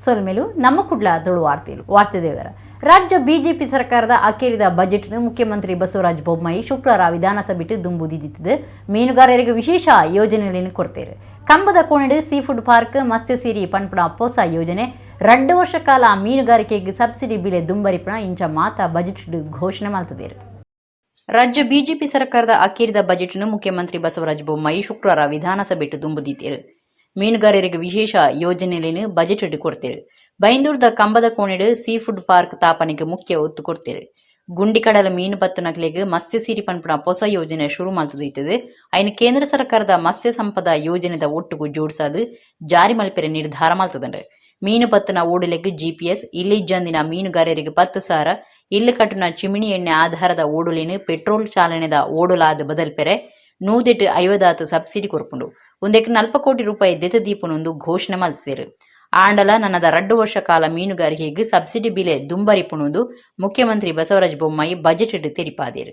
ಸೊಲ್ಮೆಲು. ನಮ್ಮ ಕುಡ್ಲ ತುಳು ವಾರ್ತೆಲು ವಾರ್ತೆ ದೇವರ. ರಾಜ್ಯ ಬಿಜೆಪಿ ಸರ್ಕಾರದ ಅಕೇರಿದ ಬಜೆಟ್ ಮುಖ್ಯಮಂತ್ರಿ ಬಸವರಾಜ ಬೊಮ್ಮಾಯಿ ಶುಕ್ರವಾರ ವಿಧಾನಸಭೆಟ್ ದುಂಬುದಿತ್ತಿದ್ದು ಮೀನುಗಾರರಿಗೆ ವಿಶೇಷ ಯೋಜನೆಗಳನ್ನು ಕೊಡ್ತೇವೆ. ಕಂಬದ ಕೋಣೆಡು sea food park, ಮತ್ಸ್ಯ ಸಿರಿ ಪನ್ಪುನ ಹೊಸ ಯೋಜನೆ, 2 ವರ್ಷ ಕಾಲ ಮೀನುಗಾರಿಕೆಗೆ ಸಬ್ಸಿಡಿ ಬಿಲೆ ದುಂಬರಿಪುಣ ಇಂಚ ಮಾತಾ ಬಜೆಟ್ ಘೋಷಣೆ ಮಾಡ್ತಿದ್ದೀರು. ರಾಜ್ಯ ಬಿಜೆಪಿ ಸರ್ಕಾರದ ಅಕೇರಿದ ಬಜೆಟ್ ಮುಖ್ಯಮಂತ್ರಿ ಬಸವರಾಜ ಬೊಮ್ಮಾಯಿ ಶುಕ್ರವಾರ ವಿಧಾನಸಭೆಟ್ ದುಂಬುದಿತ್ತೇರು. ಮೀನುಗಾರರಿಗೆ ವಿಶೇಷ ಯೋಜನೆಗಳನ್ನು ಬಜೆಟ್ ಕೊಡ್ತೇರು. ಬೈಂದೂರ್ದ ಕಂಬದ ಕೋಣೆಡು sea food park ತಾಪನೆಗೆ ಮುಖ್ಯ ಒತ್ತು ಕೊಡ್ತೇರು. ಗುಂಡಿಕಡಲ ಮೀನು ಪತ್ತುನಕ್ಲೆಗ್ ಮತ್ಸ್ಯ ಸಿರಿ ಪನ್ಪುನ ಹೊಸ ಯೋಜನೆ ಶುರು ಮಲ್ತದಿತ್ತದು. ಐನ್ ಕೇಂದ್ರ ಸರ್ಕಾರದ ಮತ್ಸ್ಯ ಸಂಪದ ಯೋಜನೆದ ಒಟ್ಟುಗು ಜೋಡ್ಸಾದ್ ಜಾರಿ ಮಲ್ಪೆರೆ ನಿರ್ಧಾರ ಮಲ್ತದಂಡು. ಮೀನು ಪತ್ತುನ ಓಡುಲೆಗ್ ಜಿಪಿಎಸ್, ಇಲ್ಲಿಜ್ಜಂದಿನ ಮೀನುಗಾರರಿಗೆ 10,000, ಇಲ್ಲು ಕಟ್ಟುನ ಚಿಮಿಣಿ ಎಣ್ಣೆ ಆಧಾರದ ಓಡುಲೆನ್ ಪೆಟ್ರೋಲ್ ಚಾಲನೆದ ಓಡುಲಾದ್ ಬದಲ್ಪೆರೆ ನೂದೆಟ್ ಐವದಾತ್ ಸಬ್ಸಿಡಿ ಕೊರ್ಪುಂಡು. ಉಂದೆಕ್ 40 ಕೋಟಿ ರೂಪಾಯಿ ದೆತ್ತು ದೀಪುನೊಂದು ಘೋಷಣೆ ಮಲ್ತದೆರ್. ಆಂಡಲ ನನದ 2 ವರ್ಷ ಕಾಲ ಮೀನುಗಾರಿಕೆಗ್ ಸಬ್ಸಿಡಿ ಬಿಲೆ ದುಂಬರಿಪುಣುಂದು ಮುಖ್ಯಮಂತ್ರಿ ಬಸವರಾಜ ಬೊಮ್ಮಾಯಿ ಬಜೆಟ್ ತೆರಿಪಾದೆರ್.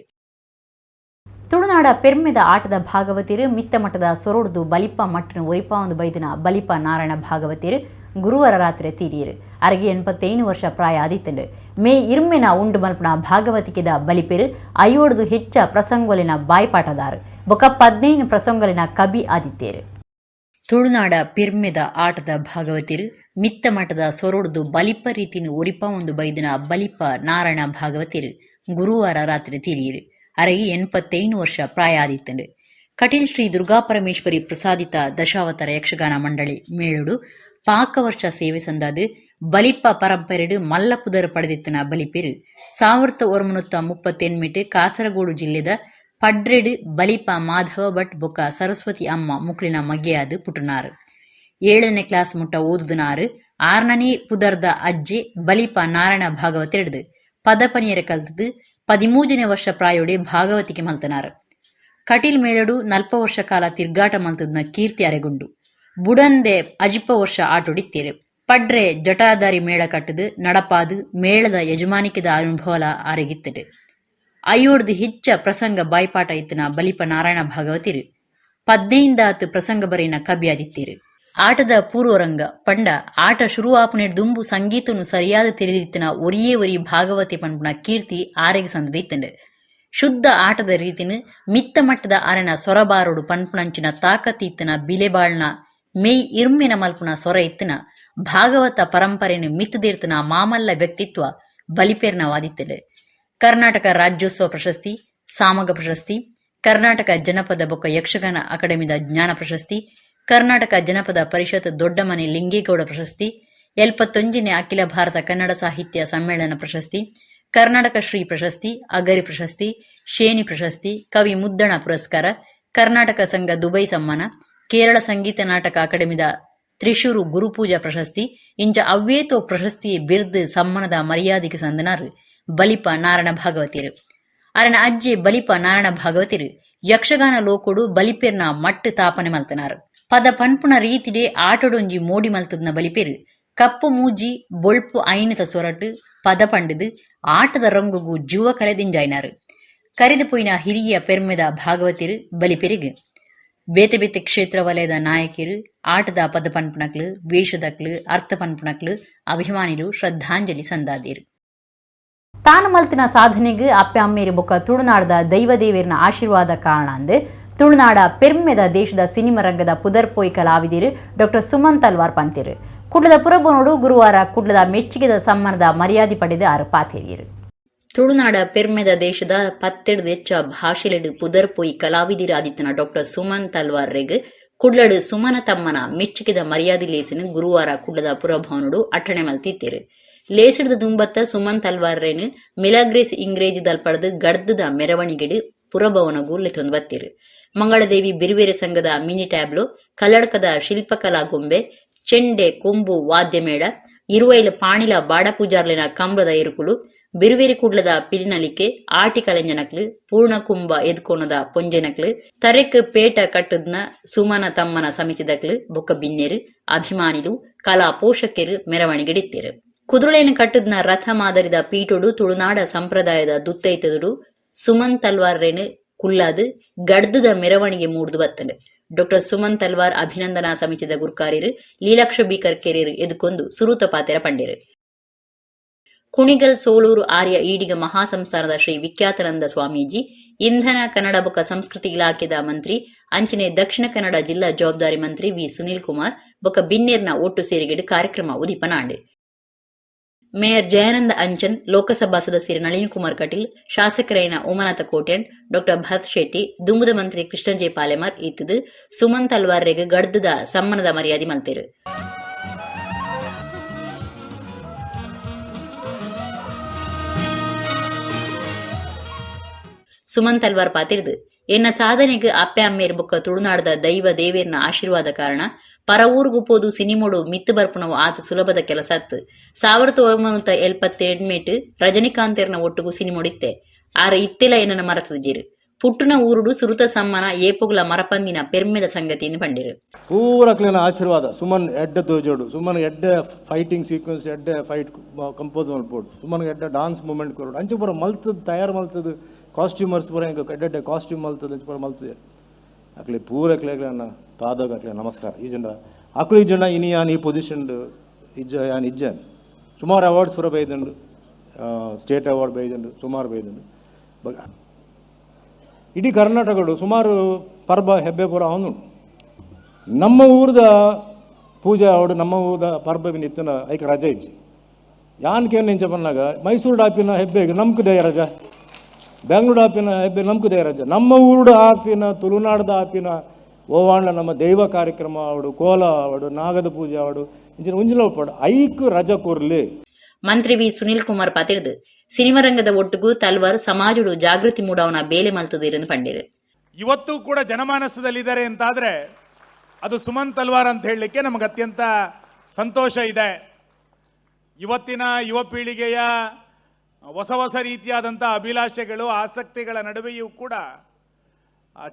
ತುಳುನಾಡ ಪೆರ್ಮೆದ ಆಟದ ಭಾಗವತಿರು, ಮಿತ್ತಮಠದ ಸೊರೊಡ್ದು ಬಲಿಪ ಮಟ್ಟನು ಒರಿಪಾವೊಂದು ಬೈದಿನ ಬಲಿಪ ನಾರಾಯಣ ಭಾಗವತಿರು ಗುರುವಾರ ರಾತ್ರಿ ತೀರಿಯರು. ಅರೆಗೆ 85 ವರ್ಷ ಪ್ರಾಯ ಆದಿತ್ತಂಡು. ಮೇ ಇರ್ಮೆನ ಉಂಡು ಮಲ್ಪುನ ಭಾಗವತಿಕೆದ ಬಲಿಪೆರು ಐಯೋಡ್ದು ಹೆಚ್ಚ ಪ್ರಸಂಗೊಲಿನ ಬಾಯ್ಪಾಟದಾರು ಬೊಕ 15 ಪ್ರಸಂಗೊಲಿನ ಕಬಿ ಆದಿತ್ತೇರು. ತುಳುನಾಡ ಪಿರ್ಮೆದ ಆಟದ ಭಾಗವತಿರು, ಮಿತ್ತಮಠದ ಸೊರೊಡ್ದು ಬಲಿಪ ರೀತಿನ ಒರಿಪಾವೊಂದು ಬೈದಿನ ಬಲಿಪ ನಾರಾಯಣ ಭಾಗವತಿರು ಗುರುವಾರ ರಾತ್ರಿ ತೀರಿಯರು. ಅರೆಗೆ 85 ವರ್ಷ ಪ್ರಾಯ ಆದಿತ್ತಂಡು. ಕಟೀಲ್ ಶ್ರೀ ದುರ್ಗಾಪರಮೇಶ್ವರಿ ಪ್ರಸಾದಿತ ದಶಾವತಾರ ಯಕ್ಷಗಾನ ಮಂಡಳಿ ಮೇಳುಡು ಪಾಕ ವರ್ಷ ಸೇವೆ ಸಂದಾದು ಬಲಿಪ ಪರಂಪರೆಡು ಮಲ್ಲ ಪುದರ್ ಪಡೆದಿತ್ತನ ಬಲಿಪೆರು 1938 ಕಾಸರಗೋಡು ಜಿಲ್ಲೆದ ಪಡ್ರೆಡ್ ಬಲಿಪ ಮಾಧವ ಭಟ್ ಬೊಕ್ಕ ಸರಸ್ವತಿ ಅಮ್ಮ ಮುಕ್ಲಿನ ಮಗೆಯಾದ ಪುಟ್ಟುನಾರು. 7ನೇ ಕ್ಲಾಸ್ ಮುಟ್ಟ ಓದುದನಾರು ಆರ್ನನೇ ಪುದರ್ದ ಅಜ್ಜೆ ಬಲಿಪ ನಾರಾಯಣ ಭಾಗವತೆರ್ದು ಪದಪನಿಯರ ಕಲ್ತದು 13ನೇ ವರ್ಷ ಪ್ರಾಯೋಡೆ ಭಾಗವತಿಕೆ ಮಲ್ತನಾರು. ಕಟೀಲ್ ಮೇಳಡು 40 ವರ್ಷ ಕಾಲ ತಿರ್ಗಾಟ ಮಲ್ತದ್ನ ಕೀರ್ತಿ ಅರೆಗುಂಡು. ಬುಡಂದೆ ಅಜಿಪ ವರ್ಷ ಆಟೋಡಿತ್ತೇರು. ಪಡ್ರೆ ಜಟಾದಾರಿ ಮೇಳ ಕಟ್ಟದು ನಡಪಾದು ಮೇಳದ ಯಜಮಾನಿಕೆದ ಅನುಭವಲ ಆರೆಗಿತ್ತಡು. ಅಯ್ಯೋಡ್ದು ಹೆಚ್ಚ ಪ್ರಸಂಗ ಬಾಯ್ಪಾಟ ಇತ್ತನ ಬಲಿಪ ನಾರಾಯಣ ಭಾಗವತಿರು ಪದ್ನೈಂದಾತ್ ಪ್ರಸಂಗ ಬರೆಯಿನ ಕಬಿಯಾದಿತ್ತೀರು. ಆಟದ ಪೂರ್ವರಂಗ ಪಂಡ ಆಟ ಶುರುವಾಪನೆ ದುಂಬು ಸಂಗೀತನು ಸರಿಯಾದ ತಿಳಿದಿತ್ತಿನ ಒರಿಯೇ ಒರಿ ಭಾಗವತಿ ಪನ್ಪುನ ಕೀರ್ತಿ ಆರೆಗೆ ಸಂದದಿತ್ತಂಡು. ಶುದ್ಧ ಆಟದ ರೀತಿನ ಮಿತ್ತ ಮಟ್ಟದ ಆರೆನ ಸೊರಬಾರೋಡು ಪನ್ಪುನಂಚಿನ ತಾಕತ್ ಇತ್ತನ, ಬಿಲೆಬಾಳ್ನ ಮೆಯ್ ಇರ್ಮೆನ ಮಲ್ಪುನ ಸೊರ ಇತ್ತನ, ಭಾಗವತ ಪರಂಪರೆನು ಮಿತ್ತದೀರ್ತನ ಮಾಮಲ್ಲ ವ್ಯಕ್ತಿತ್ವ ಬಲಿಪೇರ್ನವಾದಿತ್ತಲು. ಕರ್ನಾಟಕ ರಾಜ್ಯೋತ್ಸವ ಪ್ರಶಸ್ತಿ, ಸಾಮಗ ಪ್ರಶಸ್ತಿ, ಕರ್ನಾಟಕ ಜನಪದ ಬೊಕ್ಕ ಯಕ್ಷಗಾನ ಅಕಾಡೆಮಿದ ಜ್ಞಾನ ಪ್ರಶಸ್ತಿ, ಕರ್ನಾಟಕ ಜನಪದ ಪರಿಷತ್ ದೊಡ್ಡಮನೆ ಲಿಂಗೇಗೌಡ ಪ್ರಶಸ್ತಿ, 71ನೇ ಅಖಿಲ ಭಾರತ ಕನ್ನಡ ಸಾಹಿತ್ಯ ಸಮ್ಮೇಳನ ಪ್ರಶಸ್ತಿ, ಕರ್ನಾಟಕ ಶ್ರೀ ಪ್ರಶಸ್ತಿ, ಅಗರಿ ಪ್ರಶಸ್ತಿ, ಶೇಣಿ ಪ್ರಶಸ್ತಿ, ಕವಿ ಮುದ್ದಣ ಪುರಸ್ಕಾರ, ಕರ್ನಾಟಕ ಸಂಘ ದುಬೈ ಸಮ್ಮಾನ, ಕೇರಳ ಸಂಗೀತ ನಾಟಕ ಅಕಾಡೆಮಿದ ತ್ರಿಶೂರು ಗುರುಪೂಜಾ ಪ್ರಶಸ್ತಿ ಇಂಚ ಅವ್ವೇತೋ ಪ್ರಶಸ್ತಿ, ಬಿರ್ದ್, ಸಮ್ಮಾನದ ಮರ್ಯಾದೆಗೆ ಸಂದನಾರು ಬಲಿಪ ನಾರಾಯಣ ಭಾಗವತಿರು. ಅರನ ಅಜ್ಜೆ ಬಲಿಪ ನಾರಾಯಣ ಭಾಗವತಿರು ಯಕ್ಷಗಾನ ಲೋಕೊಡು ಬಲಿಪೆರ್ನ ಮಟ್ಟು ತಾಪನೆ ಮಲ್ತನಾರು. ಪದ ಪನ್ಪುನ ರೀತಿಡೆ ಆಟೊಡೊಂಜಿ ಮೋಡಿ ಮಲ್ತದ್ನ ಬಲಿಪೆರು ಕಪ್ಪು ಮೂಜಿ ಬೊಳ್ಪು ಐನತ ಸೊರಟು ಪದ ಪಂಡಿದು ಆಟದ ರಂಗುಗು ಜೀವ ಕಲೆದಿಂಜಾಯ್ನಾರು. ಕರೆದು ಪೋಯಿನ ಹಿರಿಯ ಪೆರ್ಮೆದ ಭಾಗವತಿರು ಬಲಿಪೆರಿಗ್ ಬೇತೆ ಬೇತೆ ಕ್ಷೇತ್ರ ವಲಯದ ನಾಯಕಿರು, ಆಟದ ಪದ ಪನ್ಪುನಕ್ಲು, ವೇಷದಕ್ಲು, ಅರ್ಥ ಪನ್ಪುನಕ್ಲು, ಅಭಿಮಾನಿಲು ಶ್ರದ್ಧಾಂಜಲಿ ಸಂದಾದಿರು. ತಾನು ಮಲ್ತಿನ ಸಾಧನೆಗೆ ಅಪ್ಪೆ ಅಮ್ಮೇರಿ ಬೊಕ್ಕ ತುಳುನಾಡದ ದೈವದೇವಿಯರ್ನ ಆಶೀರ್ವಾದ ಕಾರಣ ಅಂದು ತುಳುನಾಡ ಪೆರ್ಮೆದ ದೇಶದ ಸಿನಿಮಾ ರಂಗದ ಪುದರ್ಪೋಯ್ ಕಲಾವಿದಿರು ಡಾಕ್ಟರ್ ಸುಮನ್ ತಲ್ವಾರ್ ಪಂತಿರು. ಕುಡ್ಲದ ಪುರಭವನೋಡು ಗುರುವಾರ ಕುಡ್ಲದ ಮೆಚ್ಚುಗೆದ ಸಮ್ಮಾನದ ಮರ್ಯಾದೆ ಪಡೆದು ಆರು ಪಾತೇರಿಯರು. ತುಳುನಾಡ ಪೆರ್ಮೆದ, ದೇಶದ ಪತ್ತೆಡ್ದು ಹೆಚ್ಚ ಭಾಷೆಲೆಡ್ ಪುದರ್ಪೋಯಿ ಕಲಾವಿದಿರಾದಿತ್ತನ ಡಾಕ್ಟರ್ ಸುಮನ್ ತಲ್ವಾರ್ ರೆಗ್ ಕುಡ್ಲಡು ಸುಮನ ತಮ್ಮನ ಮೆಚ್ಚುಗೆದ ಮರ್ಯಾದೆ ಲೇಸಿನ ಗುರುವಾರ ಕುಡ್ಲದ ಪುರಭವನೋಡು ಅಟ್ಟಣೆ ಮಲ್ತಿತ್ತೇರು. ಲೇಸಿಡ್ದ ದುಂಬತ್ತ ಸುಮನ್ ತಲ್ವಾರ್ರೇನು ಮಿಲಾಗ್ರೇಸ್ ಇಂಗ್ರೇಜಿ ದಲ್ಪಡ್ದು ಗಡ್ದದ ಮೆರವಣಿಗೆಡು ಪುರಭವನಗು ಲೆತ್ತೊಂದು ಬತ್ತೀರು. ಮಂಗಳದೇವಿ ಬಿರುವೇರೆ ಸಂಘದ ಮಿನಿ ಟ್ಯಾಬ್ಲೋ, ಕಲ್ಲಡ್ಕದ ಶಿಲ್ಪಕಲಾ ಗೊಂಬೆ, ಚೆಂಡೆ ಕೊಂಬು ವಾದ್ಯಮೇಳ, ಇರುವೈಲ ಪಾಣಿಲ ಬಾಡ ಪೂಜಾರ್ಲಿನ ಕಂಬ್ರದ ಎರುಕುಲು, ಬಿರುವೇರಿ ಕುಡ್ಲದ ಪಿಲಿನಲಿಕೆ, ಆಟಿ ಕಲೆಂಜನಕ್ಲು, ಪೂರ್ಣಕುಂಭ ಎದ್ಕೋನದ ಪೊಂಜೆನಕ್ಲು, ತರೆಕ್ ಪೇಟ ಕಟ್ಟುದ್ನ ಸುಮನ ತಮ್ಮನ ಸಮಿತಿದಕ್ಲು, ಬೊಕ್ಕ ಬಿನ್ನೆರು, ಅಭಿಮಾನಿಲು, ಕಲಾ ಪೋಷಕೆರು ಮೆರವಣಿಗೆಡಿತ್ತೇರು. ಕುದುರೆಯನ್ನು ಕಟ್ಟುದ್ನ ರಥ ಮಾದರಿದ ಪೀಠೊಡು ತುಳುನಾಡ ಸಂಪ್ರದಾಯದ ದುತ್ತೈತದುಡು ಸುಮನ್ ತಲ್ವಾರ್ರೇನು ಕುಲ್ಲಾದು ಗಡ್ದದ ಮೆರವಣಿಗೆ ಮೂಡ್ದು ಬತ್ತಂಡು. ಡಾಕ್ಟರ್ ಸುಮನ್ ತಲ್ವಾರ್ ಅಭಿನಂದನಾ ಸಮಿತಿದ ಗುರ್ಕಾರೆರ್ ಲೀಲಾಕ್ಷ ಬಿ ಕರ್ಕೆರೆರ್ ಎದುಕೊಂದು ಸುರುತ ಪಾತೆರ ಪಂಡೆರ್. ಕುಣಿಗಲ್ ಸೋಲೂರು ಆರ್ಯ ಈಡಿಗ ಮಹಾಸಂಸ್ಥಾನದ ಶ್ರೀ ವಿಖ್ಯಾತಾನಂದ ಸ್ವಾಮೀಜಿ, ಇಂಧನ, ಕನ್ನಡ ಬೊಕ್ಕ ಸಂಸ್ಕೃತಿ ಇಲಾಖೆದ ಮಂತ್ರಿ ಅಂಚನೆ ದಕ್ಷಿಣ ಕನ್ನಡ ಜಿಲ್ಲಾ ಜವಾಬ್ದಾರಿ ಮಂತ್ರಿ ವಿ ಸುನೀಲ್ ಕುಮಾರ್ ಬೊಕ್ಕ ಬಿನ್ನೆರ್ನ ಒಟ್ಟು ಸೇರಿಗೆಡ್ ಕಾರ್ಯಕ್ರಮ ಉದಿಪನ ಆಂಡ್. ಮೇಯರ್ ಜಯಾನಂದ ಅಂಚನ್, ಲೋಕಸಭಾ ಸದಸ್ಯೆರ್ ನಳಿನ್ ಕುಮಾರ್ ಕಟೀಲ್, ಶಾಸಕೆರಾಯಿನ ಉಮಾನಾಥ ಕೋಟ್ಯಾನ್, ಡಾಕ್ಟರ್ ಭರತ್ ಶೆಟ್ಟಿ, ದುಂಬುದ ಮಂತ್ರಿ ಕೃಷ್ಣ ಜೆ ಪಾಲೆಮಾರ್ ಇತ್ತುದು ಸುಮನ್ ತಲ್ವಾರ್ರೆಗ್ ಗಡ್ದದ ಸಮ್ಮನದ ಮರ್ಯಾದೆ ಮಲ್ತೆರ್. ಸುಮನ್ ತಲ್ವಾರ್ ಪಾತೆರ್ದ್, ಎನ್ನ ಸಾಧನೆಗ್ ಅಪ್ಪೆ ಅಮ್ಮೆರ್ ಬೊಕ್ಕ ತುಳುನಾಡ್ದ ದೈವ ದೇವೆರ್ನ ಆಶೀರ್ವಾದ ಕಾರಣ. ಪರ ಊರುಗು ಪೋದು ಸಿನಿಮೊಡು ಮಿತ್ತ್ ಬರ್ಪುನವು ಆತ್ ಸುಲಭದ ಕೆಲಸ ಅತ್ತ್. 1978 ರಜನಿಕಾಂತೆರ್ನ ಒಟ್ಟುಗು ಸಿನಿಮೊಡು ಇತ್ತೆ. ಆರ್ ಇತ್ತೆಲ ಎನನ್ ಮರತ್ದಿಜೆರ್. ಪುಟ್ಟುನ ಊರುಡು ಸುರುತ ಸಮ್ಮನ ಏಪೊಗುಲ ಮರಪಂದಿನ ಪೆರ್ಮೆದ ಸಂಗತಿ ಪಂಡೆರ್. ಪೂರಕ್ಲೆನ ಆಶೀರ್ವಾದ ಸುಮನ್ ಎಡ್ಡೆ ತೋಜೋಡು, ಸುಮನ್ ಎಡ್ಡೆ ಫೈಟಿಂಗ್ ಸೀಕ್ವೆನ್ಸ್, ಎಡ್ಡೆ ಫೈಟ್ ಕಂಪೋಸ್ ಮಲ್ಪೋಡು, ಸುಮನ್ ಎಡ್ಡೆ ಡಾನ್ಸ್ ಮೂಮೆಂಟ್ ಕೊರೊಡು, ಅಂಚ ಪೂರ ಮಲ್ತದ್ ತಯಾರು ಮಲ್ತದ್ ಕಾಸ್ಟ್ಯೂಮರ್ಸ್ ಪೂರ ಎಂಕ್ ಎಡ್ಡೆ ಎಡ್ಡೆ ಕಾಸ್ಟ್ಯೂಮ್ ಮಲ್ತದ್ ಅಂಚ ಪೂರ ಮಲ್ತದೆ. ಅಕ್ಲೆ ಪೂರಕ್ಲೆಗ್ಲ ಪಾದಗ ಅಕ್ಲೆ ನಮಸ್ಕಾರ. ಈ ಜನ ಅಕ್ಲು ಈ ಜನ ಇನಿ ಯಾನ್ ಈ ಪೊಸಿಷನ್ ಇಜ್ಜ ಯಾನ್ ಇಜ್ಜಾನ್ ಸುಮಾರು ಅವಾರ್ಡ್ಸ್ ಪೂರ ಬೈದುಂಡು, ಸ್ಟೇಟ್ ಅವಾರ್ಡ್ ಬೈದುಂಡು, ಸುಮಾರು ಬೈದುಂಡು. ಇಡೀ ಕರ್ನಾಟಕಡು ಸುಮಾರು ಪರ್ಬ ಹೆಬ್ಬೆ ಪೂರ ಅವನು ನಮ್ಮ ಊರ್ದ ಪೂಜೆ ಅವಡು ನಮ್ಮ ಊರ್ದ ಪರ್ಬ ಇತ್ತಿನ ಐಕ ರಜೆ ಇಜ್ಜಿ. ಯಾನ್ ಕೇನ್ ಇಂಚ ಪನ್ನಾಗ ಮೈಸೂರು ಡಾಪಿನ ಹೆಬ್ಬೆಗೆ ನಮ್ಕ್ ದೇಯ ರಜಾ, ಬೆಂಗ್ಳೂರು ಆಪಿನ ಹೆಬ್ಬೆ ನಮ್ಕ್ ದೇಯ ರಜಾ, ನಮ್ಮ ಊರುಡು ಆಪಿನ ತುಳುನಾಡ್ದ ಆಪಿನ ಓವಾಂಡ ನಮ್ಮ ದೈವ ಕಾರ್ಯಕ್ರಮ ಆವಡು, ಕೋಲ ಆವಡು, ನಾಗದ ಪೂಜೆ ಆವಡು, ಇಂಚಿನ ಉಂಜಿನ ಉಪ್ಪಡು ಐಕ್ ರಜಾ ಕೊರ್ಲಿ. ಮಂತ್ರಿ ವಿ ಸುನೀಲ್ ಕುಮಾರ್ ಪಾತೆರ್ದ್ ಸಿನಿಮಾ ರಂಗದ ಒಟ್ಟುಗು ತಲ್ವಾರ್ ಸಮಾಜಡು ಜಾಗೃತಿ ಮೂಡಾವನ ಬೇಲೆ ಮಲ್ತದಿರನ್ನು ಪಂಡಿರು. ಇವತ್ತು ಕೂಡ ಜನಮಾನಸದಲ್ಲಿದ್ದಾರೆ ಅಂತಾದ್ರೆ ಅದು ಸುಮನ್ ತಲ್ವಾರ್ ಅಂತ ಹೇಳಲಿಕ್ಕೆ ನಮಗೆ ಅತ್ಯಂತ ಸಂತೋಷ ಇದೆ. ಇವತ್ತಿನ ಯುವ ಪೀಳಿಗೆಯ ಹೊಸ ಹೊಸ ರೀತಿಯಾದಂಥ ಅಭಿಲಾಷೆಗಳು, ಆಸಕ್ತಿಗಳ ನಡುವೆಯೂ ಕೂಡ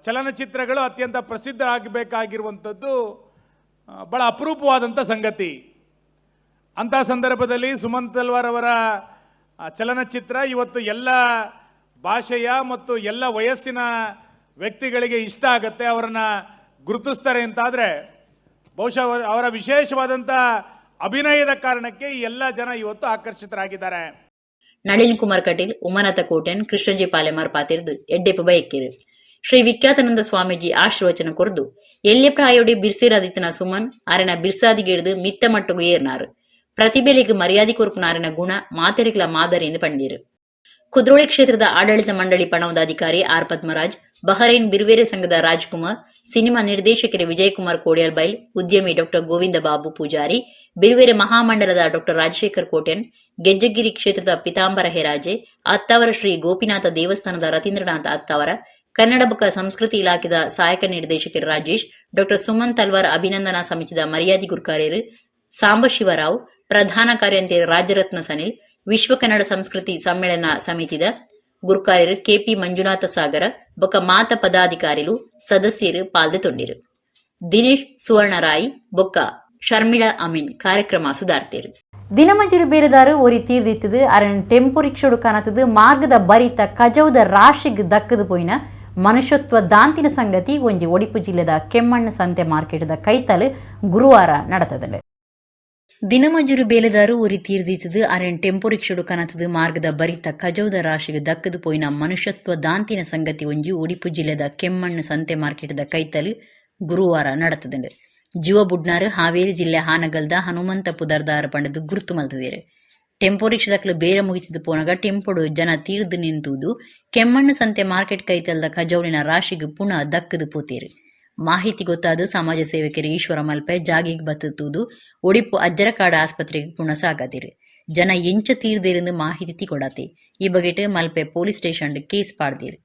ಚಲನಚಿತ್ರಗಳು ಅತ್ಯಂತ ಪ್ರಸಿದ್ಧ ಆಗಬೇಕಾಗಿರುವಂಥದ್ದು ಬಹಳ ಅಪರೂಪವಾದಂಥ ಸಂಗತಿ. ಅಂಥ ಸಂದರ್ಭದಲ್ಲಿ ಸುಮನ್ ತಲ್ವಾರ್ ಅವರ ಚಲನಚಿತ್ರ ಇವತ್ತು ಎಲ್ಲ ಭಾಷೆಯ ಮತ್ತು ಎಲ್ಲ ವಯಸ್ಸಿನ ವ್ಯಕ್ತಿಗಳಿಗೆ ಇಷ್ಟ ಆಗತ್ತೆ, ಅವರನ್ನ ಗುರುತಿಸ್ತಾರೆ ಅಂತಾದರೆ ಬಹುಶಃ ಅವರ ವಿಶೇಷವಾದಂಥ ಅಭಿನಯದ ಕಾರಣಕ್ಕೆ ಈ ಎಲ್ಲ ಜನ ಇವತ್ತು ಆಕರ್ಷಿತರಾಗಿದ್ದಾರೆ. ನಳಿನ್ ಕುಮಾರ್ ಕಟೀಲ್, ಉಮಾನಾಥ ಕೋಟ್ಯಾನ್, ಕೃಷ್ಣಜಿ ಪಾಲೆಮಾರ್ ಪಾತೆರ್ದು ಎಡ್ಡೆಪ್ಪು ಬಯಕಿರು. ಶ್ರೀ ವಿಖ್ಯಾತಾನಂದ ಸ್ವಾಮೀಜಿ ಆಶೀರ್ವಚನ ಕೊರ್ದು ಎಲ್ಯ ಪ್ರಾಯೋಡಿ ಬಿರ್ಸಿರಾದಿತ್ತನ ಸುಮನ್ ಆರೆನ ಬಿರ್ಸಾದಿಗೆಡ್ದು ಮಿತ್ತ ಮಟ್ಟಗು ಏರ್ನಾರು. ಪ್ರತಿಭೆಲಿಗೆ ಮರ್ಯಾದೆ ಕೊರ್ಪುನ ಗುಣ ಮಾತೆರಿಗಳ ಮಾದರಿ ಎಂದು ಪಂಡೀರು. ಕುದ್ರೋಳಿ ಕ್ಷೇತ್ರದ ಆಡಳಿತ ಮಂಡಳಿ ಪಣವದ ಅಧಿಕಾರಿ ಆರ್ ಪದ್ಮರಾಜ್, ಬಹರೈನ್ ಬಿರುವೇರೆ ಸಂಘದ ರಾಜ್ಕುಮಾರ್, ಸಿನಿಮಾ ನಿರ್ದೇಶಕರು ವಿಜಯಕುಮಾರ್ ಕೋಡಿಯಾಲ್ಬೈಲ್, ಉದ್ಯಮಿ ಡಾಕ್ಟರ್ ಗೋವಿಂದ ಬಾಬು ಪೂಜಾರಿ, ಬಿರುವೇರೆ ಮಹಾಮಂಡಲದ ಡಾಕ್ಟರ್ ರಾಜಶೇಖರ್ ಕೋಟ್ಯಾನ್, ಗೆಜ್ಜಗಿರಿ ಕ್ಷೇತ್ರದ ಪಿತಾಂಬರ ಹೆರಾಜೆ, ಅತ್ತಾವರ ಶ್ರೀ ಗೋಪಿನಾಥ ದೇವಸ್ಥಾನದ ರತೀಂದ್ರನಾಥ ಅತ್ತಾವರ, ಕನ್ನಡ ಬೊಕ್ಕ ಸಂಸ್ಕೃತಿ ಇಲಾಖೆದ ಸಹಾಯಕ ನಿರ್ದೇಶಕರು ರಾಜೇಶ್, ಡಾಕ್ಟರ್ ಸುಮನ್ ತಲ್ವಾರ್ ಅಭಿನಂದನಾ ಸಮಿತಿದ ಮರ್ಯಾದಿ ಗುರ್ಕಾರ್ಯರು ಸಾಂಬಶಿವರಾವ್, ಪ್ರಧಾನ ಕಾರ್ಯಂತೆರ್ ರಾಜರತ್ನ ಸನಿಲ್, ವಿಶ್ವ ಕನ್ನಡ ಸಂಸ್ಕೃತಿ ಸಮ್ಮೇಳನ ಸಮಿತಿದ ಗುರ್ಕಾರ್ಯರು ಕೆಪಿ ಮಂಜುನಾಥ ಸಾಗರ ಬೊಕ್ಕ ಮಾತ ಪದಾಧಿಕಾರಿಲು ಸದಸ್ಯರು ಪಾಲ್ದೆ ತೊಂಡಿರು. ದಿನೇಶ್ ಸುವರ್ಣರಾಯ್ ಬೊಕ್ಕ ಶರ್ಮಿಳಾ ಅಮೀನ್ ಕಾರ್ಯಕ್ರಮ ಸುಧಾರ್ತೆರು. ದಿನಮಂಜರಿ ಬೇರೆದಾರು ಒರಿ ತೀರ್ದಿತ್ತದು ಅರನ್ ಟೆಂಪೋ ರಿಕ್ಷೋಡು ಕನತದು ಮಾರ್ಗದ ಬರಿತ ಕಜೌದ ರಾಶಿಗ್ ದಕ್ಕದು ಪೋಯಿನ ಮನುಷ್ಯತ್ವ ದಾಂತಿನ ಸಂಗತಿ ಒಂಜಿ ಒಡಿಪು ಜಿಲ್ಲೆದ ಕೆಮ್ಮಣ್ಣು ಸಂತೆ ಮಾರ್ಕೆಟ್ದ ಕೈತಲು ಗುರುವಾರ ನಡತದಳು. ದಿನಮಜೂರು ಬೇಲೆದಾರು ಒರಿ ತೀರ್ದಿತ್ತದು ಅರೆನ್ ಟೆಂಪೋ ರಿಕ್ಷೋಡು ಕನತದು ಮಾರ್ಗದ ಬರಿತ ಕಜೌದ ರಾಶಿಗ್ ದಕ್ಕದು ಪೋಯಿನ ಮನುಷ್ಯತ್ವ ದಾಂತಿನ ಸಂಗತಿ ಒಂಜಿ ಒಡಿಪು ಜಿಲ್ಲೆದ ಕೆಮ್ಮಣ್ಣು ಸಂತೆ ಮಾರ್ಕೆಟ್ದ ಕೈತಲು ಗುರುವಾರ ನಡತದುಂಡು. ಜೀವ ಬುಡ್ನಾರು ಹಾವೇರಿ ಜಿಲ್ಲೆ ಹಾನಗಲ್ದ ಹನುಮಂತ ಪುದರ್ದಾರ ಪಂಡದು ಗುರುತು ಮಲ್ತದೇರು. ಟೆಂಪೋ ರಿಕ್ಷಾದಕ್ಲು ಬೇರೆ ಮುಗಿಸಿದ ಪೋನಗ ಟೆಂಪೋಡು ಜನ ತೀರ್ದು ನಿಂತುದು ಕೆಮ್ಮಣ್ಣು ಸಂತೆ ಮಾರ್ಕೆಟ್ ಕೈತಲ್ದ ಕಜೌಲಿನ ರಾಶಿಗ್ ಪುನಃ ದಕ್ಕದು ಪೋತೇರು. ಮಾಹಿತಿ ಗೊತ್ತಾದ ಸಮಾಜ ಸೇವಕರು ಈಶ್ವರ ಮಲ್ಪೆ ಜಾಗಿಗ್ ಬತ್ತುದು ಒಡಿಪು ಅಜ್ಜರಕಾಡ ಆಸ್ಪತ್ರೆಗೆ ಪುನಃ ಸಾಗದಿರು. ಜನ ಎಂಚ ತೀರ್ದಿருந்து ಮಾಹಿತಿ ತಿಕೊಡಾತೆ. ಈ ಬಗೆಟ್ ಮಲ್ಪೆ ಪೊಲೀಸ್ ಸ್ಟೇಷನ್ ಕೇಸ್ ಪಾಡ್ದಿರು.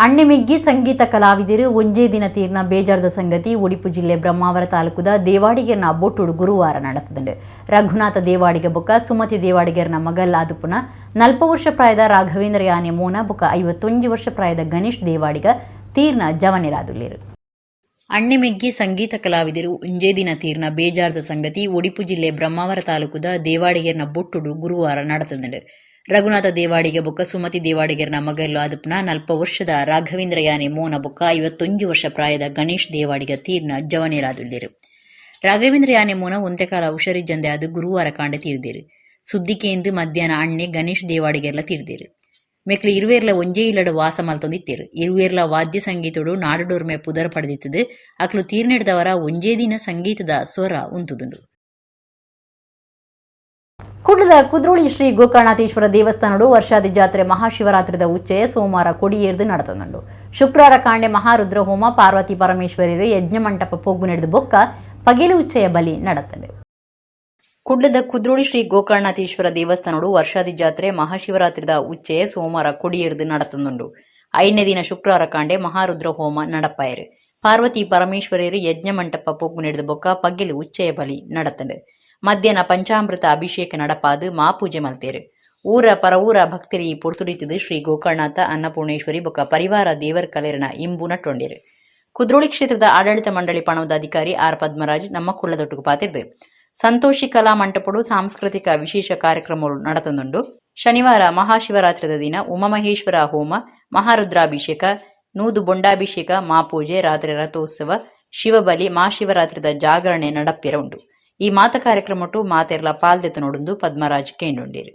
ಅಣ್ಣೆಮೆಗ್ಗಿ ಸಂಗೀತ ಕಲಾವಿದರು ಒಂಜೇ ದಿನ ತೀರ್ನ ಬೇಜಾರ್ದ ಸಂಗತಿ ಒಡಿಪು ಜಿಲ್ಲೆ ಬ್ರಹ್ಮಾವರ ತಾಲೂಕುದ ದೇವಾಡಿಗೆರ್ನ ಬೊಟ್ಟುಡು ಗುರುವಾರ ನಡೆತದಂಡು. ರಘುನಾಥ ದೇವಾಡಿಗ ಬೊಕ್ಕ ಸುಮತಿ ದೇವಾಡಿಗೆರ್ನ ಮಗಲ್ ಆದುಪುನ 40 ವರ್ಷ ಪ್ರಾಯದ ರಾಘವೇಂದ್ರ ಯಾನೆ ಮೋನ ಬೊಕ್ಕ 51 ವರ್ಷ ಪ್ರಾಯದ ಗಣೇಶ್ ದೇವಾಡಿಗ ತೀರ್ನ ಜವನೆರಾದುಲ್ಲೇರು. ಅಣ್ಣೆಮೆಗ್ಗಿ ಸಂಗೀತ ಕಲಾವಿದರು ಒಂಜೇ ದಿನ ತೀರ್ನ ಬೇಜಾರ್ದ ಸಂಗತಿ ಒಡಿಪು ಜಿಲ್ಲೆ ಬ್ರಹ್ಮಾವರ ತಾಲೂಕುದ ದೇವಾಡಿಗೆರ್ನ ಬೊಟ್ಟುಡು ಗುರುವಾರ ನಡೆತದಂಡು. ರಘುನಾಥ ದೇವಾಡಿಗ ಬೊಕ್ಕ ಸುಮತಿ ದೇವಾಡಿಗೆರ್ನ ಮಗಲ್ಲು ಆದುಪುನ 40 ವರ್ಷದ ರಾಘವೇಂದ್ರ ಯಾನೆ ಮೋನ ಬೊಕ್ಕ 51 ವರ್ಷ ಪ್ರಾಯದ ಗಣೇಶ್ ದೇವಾಡಿಗ ತೀರ್ನ ಜವನೆರಾದುಲ್ಲೇರು. ರಾಘವೇಂದ್ರ ಯಾನೆ ಮೋನ ಒಂತೆಕಾಲ ಹುಷಾರಿಜ್ಜಂದೆ ಅದು ಗುರುವಾರ ಕಾಂಡೆ ತೀರ್ದೇರು. ಸುದ್ದಿಕೆಂದು ಮಧ್ಯಾಹ್ನ ಅಣ್ಣೆ ಗಣೇಶ್ ದೇವಾಡಿಗೆರ್ಲ ತೀರ್ದೇರು. ಮೆಕ್ಲು ಇರುವೇರ್ಲ ಒಂಜೇ ಇಲ್ಲಡು ವಾಸ ಮಲ್ತೊಂದಿತ್ತೇರು. ಇರುವೇರ್ಲ ವಾದ್ಯ ಸಂಗೀತಡು ನಾಡುಡೊರ್ಮೆ ಪುದರ್ ಪಡೆದಿತ್ತದು. ಅಕ್ಲು ತೀರ್ನೆಡ್ದವರ ಒಂಜೇ ದಿನ ಸಂಗೀತದ ಸ್ವರ ಉಂತುದುಂಡು. ಕುಡ್ಲದ ಕುದ್ರೋಳಿ ಶ್ರೀ ಗೋಕರ್ಣಾಥೇಶ್ವರ ದೇವಸ್ಥಾನಡು ವರ್ಷಾದಿ ಜಾತ್ರೆ ಮಹಾಶಿವರಾತ್ರಿದ ಉಚ್ಚಯ ಸೋಮವಾರ ಕೊಡಿಯೇರ್ದು ನಡೆತಂದುಂಡು. ಶುಕ್ರವಾರ ಕಾಂಡೆ ಮಹಾರುದ್ರ ಹೋಮ ಪಾರ್ವತಿ ಪರಮೇಶ್ವರಿಯರು ಯಜ್ಞ ಮಂಟಪ ಪೊಗ್ಗು ನಡೆದು ಬೊಕ್ಕ ಪಗೆಲು ಉಚ್ಚಯ ಬಲಿ ನಡೆತಂಡು. ಕುಡ್ಲದ ಕುದ್ರೋಳಿ ಶ್ರೀ ಗೋಕರ್ಣಾಥೇಶ್ವರ ದೇವಸ್ಥಾನಡು ವರ್ಷಾದಿ ಜಾತ್ರೆ ಮಹಾಶಿವರಾತ್ರಿದ ಉಚ್ಚಯ ಸೋಮವಾರ ಕೊಡಿಯೇರ್ದು ನಡೆತಂದುಂಡು. 5ನೇ ದಿನ ಶುಕ್ರವಾರ ಕಾಂಡೆ ಮಹಾರುದ್ರ ಹೋಮ ನಡಪಾಯರು. ಪಾರ್ವತಿ ಪರಮೇಶ್ವರಿಯರು ಯಜ್ಞ ಮಂಟಪ ಪೊಗ್ಗು ನಡೆದು ಬೊಕ್ಕ ಪಗೆಲು ಉಚ್ಚಯ ಬಲಿ ನಡೆತಂಡು. ಮಧ್ಯಾಹ್ನ ಪಂಚಾಮೃತ ಅಭಿಷೇಕ ನಡಪಾದು ಮಾಪೂಜೆ ಮಲ್ತೇರು. ಊರ ಪರವೂರ ಭಕ್ತರಿ ಪೊರ್ತುಡಿತದು ಶ್ರೀ ಗೋಕರ್ಣನಾಥ ಅನ್ನಪೂರ್ಣೇಶ್ವರಿ ಬೊಕ್ಕ ಪರಿವಾರ ದೇವರ್ ಕಲೆರನ ಇಂಬು ನಟ್ಟೊಂಡೇರು. ಕುದ್ರೋಳಿ ಕ್ಷೇತ್ರದ ಆಡಳಿತ ಮಂಡಳಿ ಪಣವದ ಅಧಿಕಾರಿ ಆರ್ ಪದ್ಮರಾಜ್ ನಮ್ಮ ಕುಳ್ಳದೊಟ್ಟುಗು ಪಾತಿರ್ದು. ಸಂತೋಷಿ ಕಲಾ ಮಂಟಪಡು ಸಾಂಸ್ಕೃತಿಕ ವಿಶೇಷ ಕಾರ್ಯಕ್ರಮಗಳು ನಡೆತಂದುಂಡು. ಶನಿವಾರ ಮಹಾಶಿವರಾತ್ರಿದ ದಿನ ಉಮಾಮಹೇಶ್ವರ ಹೋಮ, ಮಹಾರುದ್ರಾಭಿಷೇಕ, ನೂದು ಬೊಂಡಾಭಿಷೇಕ, ಮಾಪೂಜೆ, ರಾತ್ರಿ ರಥೋತ್ಸವ, ಶಿವಬಲಿ, ಮಹಾಶಿವರಾತ್ರಿದ ಜಾಗರಣೆ ನಡಪ್ಪಿರ ಉಂಡು. ಈ ಮಾತ ಕಾರ್ಯಕ್ರಮಟು ಮಾತೆರ್ಲ ಪಾಲ್ದೆತ್ತ ನೋಡುಂದು ಪದ್ಮರಾಜ್ ಕೇಂಡುಂಡೇರು.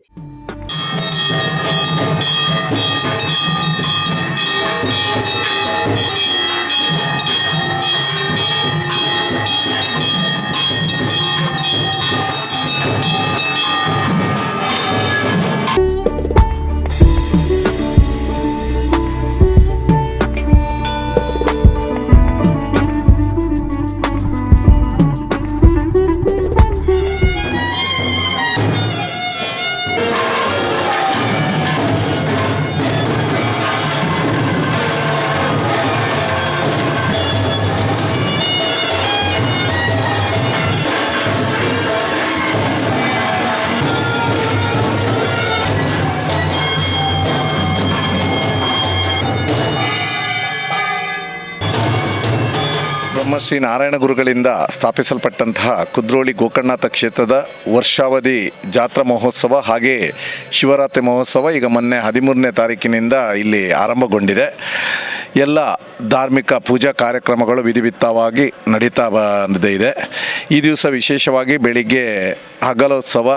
ಬ್ರಹ್ಮಶ್ರೀ ನಾರಾಯಣ ಗುರುಗಳಿಂದ ಸ್ಥಾಪಿಸಲ್ಪಟ್ಟಂತಹ ಕುದ್ರೋಳಿ ಗೋಕರ್ಣನಾಥ ಕ್ಷೇತ್ರದ ವರ್ಷಾವಧಿ ಜಾತ್ರಾ ಮಹೋತ್ಸವ ಹಾಗೆಯೇ ಶಿವರಾತ್ರಿ ಮಹೋತ್ಸವ ಈಗ ಮೊನ್ನೆ 13ನೇ ತಾರೀಕಿನಿಂದ ಇಲ್ಲಿ ಆರಂಭಗೊಂಡಿದೆ. ಎಲ್ಲ ಧಾರ್ಮಿಕ ಪೂಜಾ ಕಾರ್ಯಕ್ರಮಗಳು ವಿಧಿವಿತ್ತವಾಗಿ ನಡೀತಾ ಬಂದಿದೆ. ಈ ದಿವಸ ವಿಶೇಷವಾಗಿ ಬೆಳಿಗ್ಗೆ ಹಗಲೋತ್ಸವ,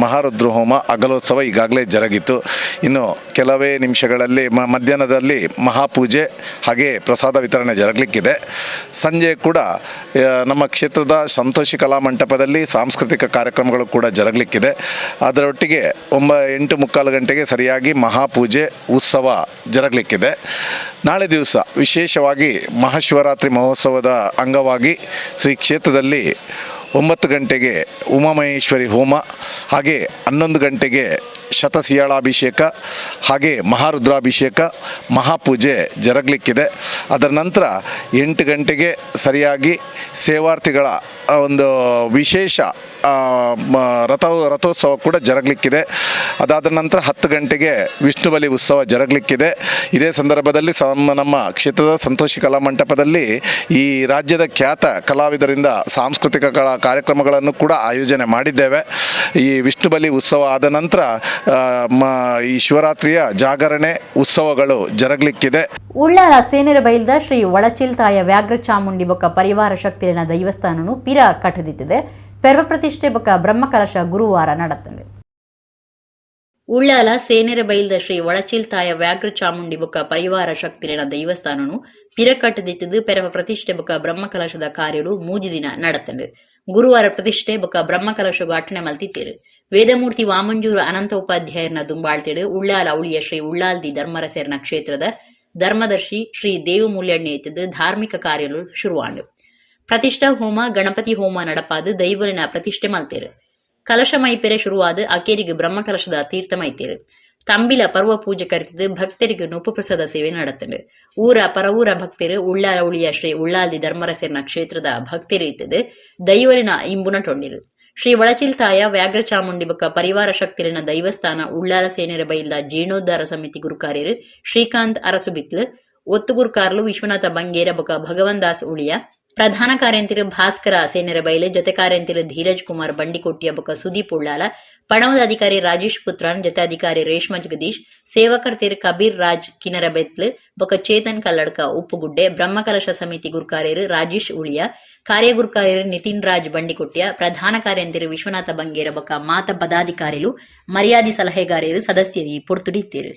ಮಹಾರುದ್ರ ಹೋಮ, ಹಗಲೋತ್ಸವ ಈಗಾಗಲೇ ಜರುಗಿತು. ಇನ್ನು ಕೆಲವೇ ನಿಮಿಷಗಳಲ್ಲಿ ಮಧ್ಯಾಹ್ನದಲ್ಲಿ ಮಹಾಪೂಜೆ ಹಾಗೆಯೇ ಪ್ರಸಾದ ವಿತರಣೆ ಜರುಗಲಿಕ್ಕಿದೆ. ಸಂಜೆ ಕೂಡ ನಮ್ಮ ಕ್ಷೇತ್ರದ ಸಂತೋಷಿ ಕಲಾ ಮಂಟಪದಲ್ಲಿ ಸಾಂಸ್ಕೃತಿಕ ಕಾರ್ಯಕ್ರಮಗಳು ಕೂಡ ಜರುಗಲಿಕ್ಕಿದೆ. ಅದರೊಟ್ಟಿಗೆ 8:45 ಗಂಟೆಗೆ ಸರಿಯಾಗಿ ಮಹಾಪೂಜೆ ಉತ್ಸವ ಜರುಗಲಿಕ್ಕಿದೆ. ನಾಳೆ ದಿವಸ ವಿಶೇಷವಾಗಿ ಮಹಾಶಿವರಾತ್ರಿ ಮಹೋತ್ಸವದ ಅಂಗವಾಗಿ ಶ್ರೀ ಕ್ಷೇತ್ರದಲ್ಲಿ 9 ಗಂಟೆಗೆ ಉಮಾಮಹೇಶ್ವರಿ ಹೋಮ, ಹಾಗೆ 11 ಗಂಟೆಗೆ ಶತಸಿಯಾಳಾಭಿಷೇಕ, ಹಾಗೆ ಮಹಾರುದ್ರಾಭಿಷೇಕ, ಮಹಾಪೂಜೆ ಜರುಗಲಿಕ್ಕಿದೆ. ಅದರ ನಂತರ 8 ಗಂಟೆಗೆ ಸರಿಯಾಗಿ ಸೇವಾರ್ಥಿಗಳ ಒಂದು ವಿಶೇಷ ರಥೋತ್ಸವ ಕೂಡ ಜರುಗಲಿಕ್ಕಿದೆ. ಅದಾದ ನಂತರ 10 ಗಂಟೆಗೆ ವಿಷ್ಣುಬಲಿ ಉತ್ಸವ ಜರುಗಲಿಕ್ಕಿದೆ. ಇದೇ ಸಂದರ್ಭದಲ್ಲಿ ನಮ್ಮ ಕ್ಷೇತ್ರದ ಸಂತೋಷಿ ಕಲಾ ಮಂಟಪದಲ್ಲಿ ಈ ರಾಜ್ಯದ ಖ್ಯಾತ ಕಲಾವಿದರಿಂದ ಸಾಂಸ್ಕೃತಿಕ ಕಾರ್ಯಕ್ರಮಗಳನ್ನು ಕೂಡ ಆಯೋಜನೆ ಮಾಡಿದ್ದೇವೆ. ಈ ವಿಷ್ಣುಬಲಿ ಉತ್ಸವ ಆದ ನಂತರ ಈ ಶಿವರಾತ್ರಿಯ ಜಾಗರಣೆ ಉತ್ಸವಗಳು ಜರುಗಲಿಕ್ಕಿದೆ. ಉಳ್ಳಾಲ ಸೇನೆರ ಬೈಲ್ದ ಶ್ರೀ ಒಳಚಿಲ್ತಾಯ ವ್ಯಾಘ್ರ ಚಾಮುಂಡಿ ಬೊಕ್ಕ ಪರಿವಾರ ಶಕ್ತಿಯನ ದೈವಸ್ಥಾನನು ಪಿರ ಕಟ್ಟದಿತ್ತಿದೆ. ಪೆರ್ವ ಪ್ರತಿಷ್ಠೆ ಬೊಕ್ಕ ಬ್ರಹ್ಮಕಲಶ ಗುರುವಾರ ನಡೆತಂದೆ. ಉಳ್ಳಾಲ ಸೇನೆರ ಬೈಲ್ದ ಶ್ರೀ ಒಳಚಿಲ್ತಾಯ ವ್ಯಾಘ್ರ ಚಾಮುಂಡಿ ಬೊಕ್ಕ ಪರಿವಾರ ಶಕ್ತಿಯನ ದೈವಸ್ಥಾನನು ಪಿರ ಕಟ್ಟದಿತ್ತಿದ್ದು. ಪೆರವ ಪ್ರತಿಷ್ಠೆ ಬೊಕ್ಕ ಬ್ರಹ್ಮಕಲಶದ ಕಾರ್ಯಗಳು 3 ದಿನ ನಡೆತಂಡು. ಗುರುವಾರ ಪ್ರತಿಷ್ಠೆ ಬೊಕ್ಕ ಬ್ರಹ್ಮಕಲಶಗೂ ಅಟ್ಟಣೆ ಮಲ್ತಿತ್ತೇರು. ವೇದಮೂರ್ತಿ ವಾಮಂಜೂರು ಅನಂತ ಉಪಾಧ್ಯಾಯರನ ದುಂಬಾಳ್ತೇಡು ಉಳ್ಳಾಲ ಉಳಿಯ ಶ್ರೀ ಉಳ್ಳಾಲ್ದಿ ಧರ್ಮರಸೇರ್ನ ಕ್ಷೇತ್ರದ ಧರ್ಮದರ್ಶಿ ಶ್ರೀ ದೇವಮೂಲ್ಯಣ್ಣೆ ಇತ್ತಿದ್ದು ಧಾರ್ಮಿಕ ಕಾರ್ಯಗಳು ಶುರುವಾಂಡು. ಪ್ರತಿಷ್ಠಾ ಹೋಮ, ಗಣಪತಿ ಹೋಮ ನಡಪಾದು ದೈವಲಿನ ಪ್ರತಿಷ್ಠೆ ಮಲ್ತೇರು. ಕಲಶ ಮೈಪೆರೆ ಶುರುವಾದ ಅಕೇರಿಗೆ ಬ್ರಹ್ಮಕಲಶದ ತೀರ್ಥ ಮೈತೇರು. ತಂಬಿಲ ಪರ್ವ ಪೂಜೆ ಕರಿತದ್ ಭಕ್ತರಿಗೆ ನುಪ್ಪು ಪ್ರಸಾದ ಸೇವೆ ನಡತ್ಂಡ್. ಊರ ಪರವೂರ ಭಕ್ತೆರ್ ಉಳ್ಳಾಲ ಉಳಿಯ ಶ್ರೀ ಉಳ್ಳಾಲ್ದಿ ಧರ್ಮರಸೆರ್ನ ಕ್ಷೇತ್ರದ ಭಕ್ತೆರ್ ಇತ್ತುದ್ ದೈವೊಲೆನ ಇಂಬು ನಟೊಂಡೆರ್. ಶ್ರೀ ವಳಚಿಲ್ತಾಯ ವ್ಯಾಘ್ರ ಚಾಮುಂಡಿ ಬೊಕ್ಕ ಪರಿವಾರ ಶಕ್ತಿಲೆನ ದೈವಸ್ಥಾನ ಉಳ್ಳಾಲ ಸೇನೆರೆ ಬೈಲ್ದ ಜೀರ್ಣೋದ್ಧಾರ ಸಮಿತಿ ಗುರ್ಕಾರೆರ್ ಶ್ರೀಕಾಂತ್ ಅರಸುಬಿತ್ಲು, ಒತ್ತು ಗುರ್ಕಾರ್ಲು ವಿಶ್ವನಾಥ ಬಂಗೇರ ಬೊಕ್ಕ ಭಗವನ್ ದಾಸ್ ಉಳಿಯ, ಪ್ರಧಾನ ಕಾರ್ಯಂತೆರ್ ಭಾಸ್ಕರ ಸೇನೆರೆ ಬೈಲ್, ಜೊತೆ ಕಾರ್ಯಂತೆರ್ ಧೀರಜ್ ಕುಮಾರ್ ಬಂಡಿಕೊಟ್ಟಿಯ ಬೊಕ್ಕ ಸುದೀಪ್ ಉಳ್ಳಾಲ, ಪಣವುದ ಅಧಿಕಾರಿ ರಾಜೇಶ್ ಪುತ್ರನ್, ಜೊತೆ ಅಧಿಕಾರಿ ರೇಷ್ಮಾ ಜಗದೀಶ್, ಸೇವಾಕರ್ತೆರ್ ಕಬೀರ್ ರಾಜ್ ಕಿನರಬೆತ್ಲು ಬೊಕ್ಕ ಚೇತನ್ ಕಲ್ಲಡ್ಕ ಉಪ್ಪುಗುಡ್ಡೆ, ಬ್ರಹ್ಮಕಲಶ ಸಮಿತಿ ಗುರ್ಕಾರೆರ್ ರಾಜೇಶ್ ಉಳಿಯ, ಕಾರ್ಯಗುರ್ಕಾರೆರ್ ನಿತಿನ್ ರಾಜ್ ಬಂಡಿಕೊಟ್ಯ, ಪ್ರಧಾನ ಕಾರ್ಯಂತೆರ್ ವಿಶ್ವನಾಥ ಬಂಗೇರ ಬೊಕ್ಕ ಮಾತ ಪದಾಧಿಕಾರಿಲು, ಮರ್ಯಾದಿ ಸಲಹೆಗಾರೆರ್ ಸದಸ್ಯೆರ್ ಈ ಪೊರ್ತುಡು ಇತ್ತೆರ್.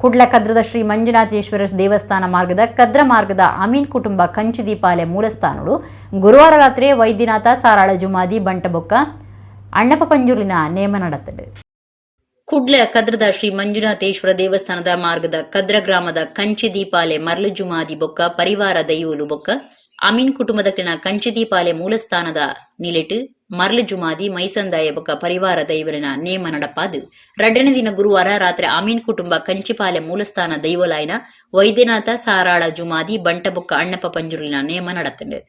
ಕುಡ್ಲ ಕದ್ರದ ಶ್ರೀ ಮಂಜುನಾಥೇಶ್ವರ ದೇವಸ್ಥಾನ ಮಾರ್ಗದ ಕದ್ರ ಮಾರ್ಗದ ಅಮೀನ್ ಕುಟುಂಬ ಕಂಚಿದೀಪಾಲೆ ಮೂಲಸ್ಥಾನಡು ಗುರುವಾರ ರಾತ್ರಿ ವೈದ್ಯನಾಥ ಸಾರಾಳ ಜುಮಾದಿ ಬಂಟಬೊಕ್ಕ ಅಣ್ಣಪ್ಪ ಪಂಜುರ್ಲಿನ ನೇಮ ನಡತದೆ. ಕುಡ್ಲ ಕದ್ರದ ಶ್ರೀ ಮಂಜುನಾಥೇಶ್ವರ ದೇವಸ್ಥಾನದ ಮಾರ್ಗದ ಕದ್ರ ಗ್ರಾಮದ ಕಂಚಿದೀಪಾಲೆ ಮರ್ಲು ಜುಮಾದಿ ಬೊಕ್ಕ ಪರಿವಾರ ದೈವಲು ಬೊಕ್ಕ ಅಮೀನ್ ಕುಟುಂಬದ ಕಿಣ ಕಂಚಿದೀಪಾಲೆ ಮೂಲಸ್ಥಾನದ ನಿಲೆಟ್ ಮರ್ಲು ಜುಮಾದಿ ಮೈಸಂದಾಯ ಬೊಕ್ಕ ಪರಿವಾರ ದೈವಲಿನ ನೇಮ ನಡಪಾದು ರಡ್ಡನೇ ದಿನ ಗುರುವಾರ ರಾತ್ರಿ ಅಮೀನ್ ಕುಟುಂಬ ಕಂಚಿಪಾಲೆ ಮೂಲಸ್ಥಾನ ದೈವಲಾಯನ ವೈದ್ಯನಾಥ ಸಾರಾಳ ಜುಮಾದಿ ಬಂಟಬೊಕ್ಕ ಅಣ್ಣಪ್ಪ ಪಂಜುರ್ಲಿನ ನೇಮ ನಡತಂಡು.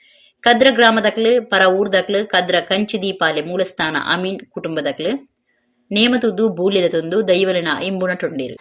ಕದ್ರ ಗ್ರಾಮದಕ್ಲು ಪರ ಊರ್ದಕ್ಲು ಕದ್ರ ಕಂಚಿದೀಪಾಲೆ ಮೂಲಸ್ಥಾನ ಅಮೀನ್ ಕುಟುಂಬದಕ್ಲು ನೇಮತುದ್ದು ಬೂಲ್ಯದ ತೊಂದು ದೈವಲಿನ ಇಂಬುನ ಟೊಂಡಿರು.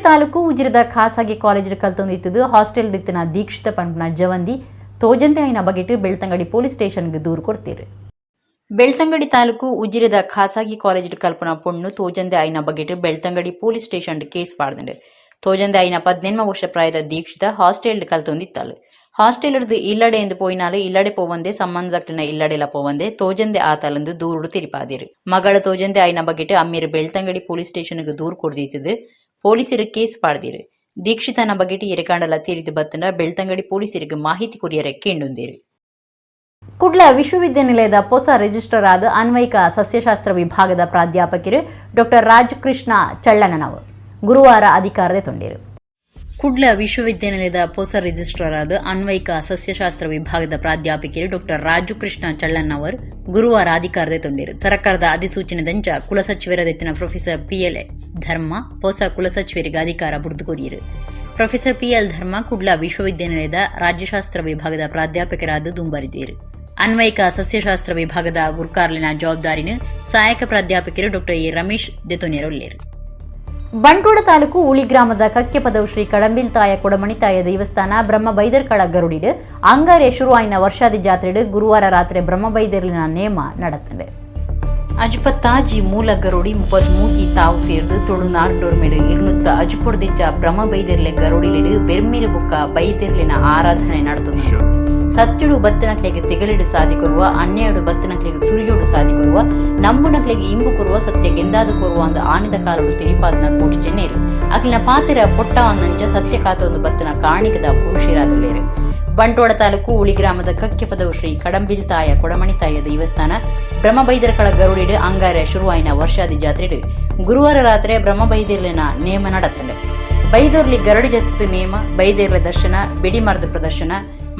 Taluk ಉಜಿರದ ಖಾಸಗಿ ಕಾಲೇಜ್ ಕಲ್ತೊಂದಿತ್ತದು ಹಾಸ್ಟೆಲ್ ದಿತ್ತಿನ ದೀಕ್ಷಿತ ಪನ್ಪುನ ಜವಂದಿ ತೋಜಂತೆ ಆಯಿನ ಬಗೆಟ್ ಬೆಳ್ತಂಗಡಿ ಪೊಲೀಸ್ ಸ್ಟೇಷನ್ಗೆ ದೂರು ಕೊಡ್ತೀರು. ಬೆಳ್ತಂಗಡಿ ತಾಲೂಕು ಉಜಿರೆದ ಖಾಸಗಿ ಕಾಲೇಜ್ ಕಲ್ಪನ ಪೊಣ್ಣು ತೋಜಂದೆ ಆಯಿನ ಬಗೆಟ್ ಬೆಳ್ತಂಗಡಿ police station case ಪಾಡ್ದಂಡು. ತೋಜಂದೆ ಆಯಿನ 18 ವರ್ಷ ಪ್ರಾಯದ ದೀಕ್ಷಿತ ಹಾಸ್ಟೆಲ್ ಕಲ್ತೊಂದಿತ್ತಾಳು. ಹಾಸ್ಟೆಲ್ ಇಲ್ಲಡೆ ಎಂದು ಪೋಯಿನಾಲು ಇಲ್ಲಡೆ ಪೋವಂದೆ ಸಂಬಂಧದಕ್ಟಿನ ಇಲ್ಲಡೆಲ ಪೋವಂದೆ ತೋಜಂದೆ ಆತಾಲಂದು ದೂರುಡು ತಿರಿಪಾದಿರು. ಮಗಳ ತೋಜಂದೆ ಆಯಿನ ಬಗೆಟ್ ಅಮ್ಮೇರು ಬೆಳ್ತಂಗಡಿ ಪೊಲೀಸ್ ಸ್ಟೇಷನ್ಗೆ ದೂರು ಕೊಡ್ದಿತ್ತದು ಪೊಲೀಸರು ಕೇಸ್ ಪಾಡ್ದಿರು. ದೀಕ್ಷಿತನ ಬಗೆಟ್ ಎರೆಕಾಂಡಲ ತೀರಿದು ಬತ್ತನ ಬೆಳ್ತಂಗಡಿ ಪೊಲೀಸರಿಗೆ ಮಾಹಿತಿ ಕೊರಿಯರೆ ಕೇಂಡುಂದಿರು. ಕುಡ್ಲ ವಿಶ್ವವಿದ್ಯಾನಿಲಯದ ಹೊಸ ರಿಜಿಸ್ಟರ್ ಆದ ಅನ್ವಯಿಕ ಸಸ್ಯಶಾಸ್ತ್ರ ವಿಭಾಗದ ಪ್ರಾಧ್ಯಾಪಕರು ಡಾಕ್ಟರ್ ರಾಜಕೃಷ್ಣ ಚಳ್ಳನನವರು ಗುರುವಾರ ಅಧಿಕಾರದ ತೊಂಡಿರು. ಕುಡ್ಲ ವಿಶ್ವವಿದ್ಯಾನಿಲಯದ ಹೊಸ ರಿಜಿಸ್ಟ್ರಾರ್ ಆದ ಅನ್ವಯಿಕ ಸಸ್ಯಶಾಸ್ತ್ರ ವಿಭಾಗದ ಪ್ರಾಧ್ಯಾಪಕರು ಡಾಕ್ಟರ್ ರಾಜಕೃಷ್ಣ ಚಳ್ಳನ್ನವರ್ ಗುರುವಾರ ಅಧಿಕಾರದ ತೊಂಡಿರು. ಸರ್ಕಾರದ ಅಧಿಸೂಚನೆದಂಚ ಕುಲಸಚಿವರದೆತ್ತಿನ ಪ್ರೊಫೆಸರ್ ಪಿಎಲ್ ಧರ್ಮ ಹೊಸ ಕುಲಸಚಿವರಿಗೆ ಅಧಿಕಾರ ಬುಡ್ದು. ಪ್ರೊಫೆಸರ್ ಪಿಎಲ್ ಧರ್ಮ ಕುಡ್ಲ ವಿಶ್ವವಿದ್ಯಾನಿಲಯದ ರಾಜ್ಯಶಾಸ್ತ್ರ ವಿಭಾಗದ ಪ್ರಾಧ್ಯಾಪಕರಾದ ದುಂಬರಿದ್ದೀರು. ಅನ್ವಯಿಕ ಸಸ್ಯಶಾಸ್ತ್ರ ವಿಭಾಗದ ಗುರ್ಕಾರ್ಲಿನ ಜವಾಬ್ದಾರಿನ ಸಹಾಯಕ ಪ್ರಾಧ್ಯಾಪಕರು ಡಾಕ್ಟರ್ ಎ ರಮೇಶ್ ದೆತೊನೆರೊಲ್ಲೇರು. ಬಂಟ್ವಾಳ ತಾಲೂಕು ಉಳಿ ಗ್ರಾಮದ ಕಕ್ಕೆಪದವು ಶ್ರೀ ಕಡಂಬಿಲ್ತಾಯ ಕೊಡಮಣಿತಾಯ ದೇವಸ್ಥಾನ ಬ್ರಹ್ಮ ಬೈದರ್ಕಳ ಗರುಡಿಡು ಅಂಗಾರೆ ಶುರುವಾಯಿನ ವರ್ಷಾದಿ ಜಾತ್ರೆಡು ಗುರುವಾರ ರಾತ್ರಿ ಬ್ರಹ್ಮಬೈದರ್ಲಿನ ನೇಮ ನಡತಂಡೆ. ಅಜ್ಪತ್ತಾಜಿ ಮೂಲ ಗರುಡಿ 33 ತಾವು ಸೇರ್ದು ತುಳುನಾಡೋರ್ಮೆಡು ಇರ್ನುತ್ತ ಅಜ್ಪೊಡ್ದೆಂಚ ಬ್ರಹ್ಮಬೈದರ್ಲೆ ಗರುಡಿಲಿಡು ಬೆರ್ಮಿರು ಬುಕ್ಕ ಬೈದೆರ್ಲಿನ ಆರಾಧನೆ ನಡತುಂಡು. ಸತ್ಯುಡು ಬತ್ತನಕ್ಲೆಗೆ ತೆಗಲಿಡು ಸಾದಿಕೊರುವ, ಅನ್ಯಾಯುಡು ಬತ್ತನಕ್ಲೆಗೆ ಸುರಿಯೋಡು ಸಾದಿಕೊರುವ, ನಂಬುನಕ್ಲೆಗೆ ಇಂಬು ಕೊರುವ, ಸತ್ಯ ಗೆಂದಾದು ಕೊರುವ ಅಂದು ಆನಿದ ಕಾಲುಡು ತಿರಿಪಾದನ ಕೋಟಿ ಚೆನ್ನೇರು ಅಕ್ಲಿನ ಪಾತೆರ ಪೊಟ್ಟ ಒಂದಂಚ ಸತ್ಯ ಕಾತೊಂದು ಬತ್ತನ ಕಾಣಿಕದ ಪುರುಷರಾದುಳ್ಳೇರು. ಬಂಟ್ವಾಳ ತಾಲೂಕು ಉಳಿ ಗ್ರಾಮದ ಕಕ್ಕೆಪದವು ಶ್ರೀ ಕಡಂಬಿಲ್ತಾಯ ಕೊಡಮಣಿತಾಯ ದೇವಸ್ಥಾನ ಬ್ರಹ್ಮಬೈದರ್ಕಳ ಗರುಡಿಡು ಅಂಗಾರೆ ಶುರುವಾಯಿನ ವರ್ಷಾದಿ ಜಾತ್ರೆಡು ಗುರುವಾರ ರಾತ್ರಿ ಬ್ರಹ್ಮಬೈದಿರ್ಲಿನ ನೇಮ ನಡತ್ತಂಡೆ. ಬೈದೂರ್ಲಿ ಗರಡಿ ಜತ್ತು ನೇಮ, ಬೈದೇರ್ಲ ದರ್ಶನ, ಬೆಡಿಮರದ ಪ್ರದರ್ಶನ,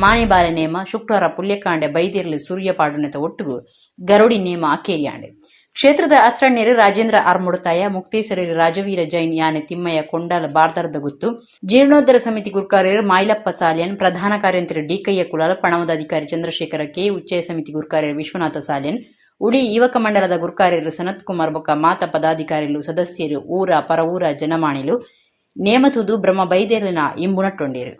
ಮಾನಿಬಾಲೆ ನೇಮ, ಶುಕ್ರವಾರ ಪುಲ್ಯಕಾಂಡೆ ಬೈದೇರ್ಲಿ ಸೂರ್ಯ ಪಾಡುನೆತ ಒಟ್ಟುಗು ಗರುಡಿ ನೇಮ ಅಕೇರಿಯಾಂಡೆ. ಕ್ಷೇತ್ರದ ಅಸ್ರಣ್ಯರು ರಾಜೇಂದ್ರ ಆರ್ಮುಡತಾಯ, ಮುಕ್ತೇಸರರು ರಾಜವೀರ ಜೈನ್ ಯಾನೆ ತಿಮ್ಮಯ್ಯ ಕೊಂಡಾಲ ಬಾರ್ದರ್ದ ಗುತ್ತು, ಜೀರ್ಣೋದ್ಧಾರ ಸಮಿತಿ ಗುರ್ಕಾರ್ಯರು ಮಾಯಿಲಪ್ಪ ಸಾಲ್ಯನ್, ಪ್ರಧಾನ ಕಾರ್ಯಂತರು ಡಿಕಯ್ಯ ಕುಲಾಲ, ಪಣವದ ಅಧಿಕಾರಿ ಚಂದ್ರಶೇಖರ ಕೆ, ಉಚ್ಚಯ ಸಮಿತಿ ಗುರ್ಕಾರ್ಯರು ವಿಶ್ವನಾಥ ಸಾಲ್ಯನ್, ಉಳಿ ಯುವಕ ಮಂಡಲದ ಗುರ್ಕಾರ್ಯರು ಸನತ್ ಕುಮಾರ್ ಬೊಕ್ಕ ಮಾತ ಪದಾಧಿಕಾರಿಲು, ಸದಸ್ಯರು, ಊರ ಪರ ಊರ ಜನಮಾಣಿಲು ನೇಮತುದು ಬ್ರಹ್ಮ ಬೈದೇರ್ಲಿನ ಇಂಬುನಟ್ಟೊಂಡೇರು.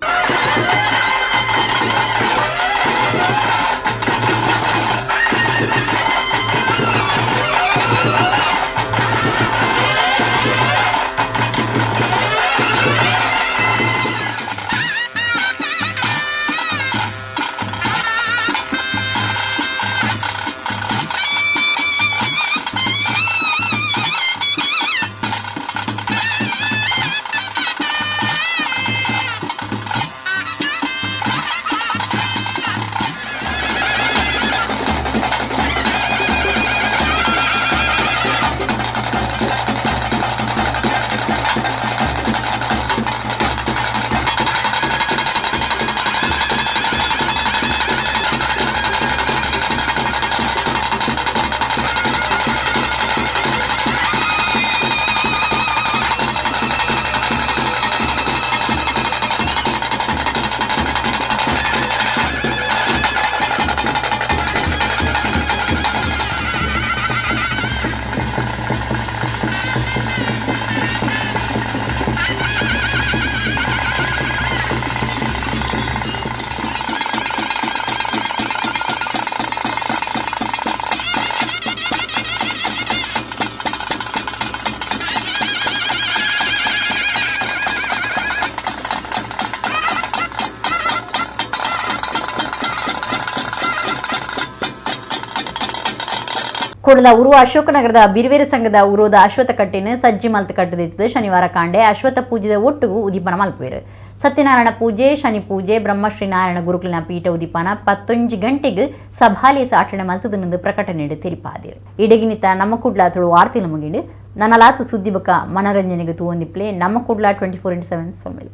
ಕುಡಲ ಉರುವ ಅಶೋಕನಗರದ ಬಿರುವೇರು ಸಂಘದ ಉರುವದ ಅಶ್ವತ್ಥ ಕಟ್ಟಿನ ಸಜ್ಜಿ ಮಲ್ತ್ ಕಟ್ಟದಿತ್ತು. ಶನಿವಾರ ಕಾಂಡೆ ಅಶ್ವತ್ಥ ಪೂಜೆದ ಒಟ್ಟುಗು ಉದೀಪನ ಮಲ್ಪುವೆರು. ಸತ್ಯನಾರಾಯಣ ಪೂಜೆ, ಶನಿ ಪೂಜೆ, ಬ್ರಹ್ಮಶ್ರೀ ನಾರಾಯಣ ಗುರುಕುಲಿನ ಪೀಠ ಉದೀಪನ 11 ಗಂಟೆಗೆ ಸಭಾಲಿ ಆಚರಣೆ ಮಲ್ತದನೆಂದು ಪ್ರಕಟಣೆ ತೆರಿಪಾದಿರು. ಇಡಗಿನಿತ ನಮ್ಮ ಕುಡ್ಲ ತುಳು ವಾರ್ತೆ ಮುಗಿಂಡು ನನ್ನಲಾತು ಸುದ್ದಿ ಬಕ್ಕ ಮನರಂಜನೆಗೆ ತೂವೊಂದಿಪ್ಲೆ ನಮ್ಮ ಕುಡ್ಲ 24x7 ಸೊಲ್ಮೆಲು.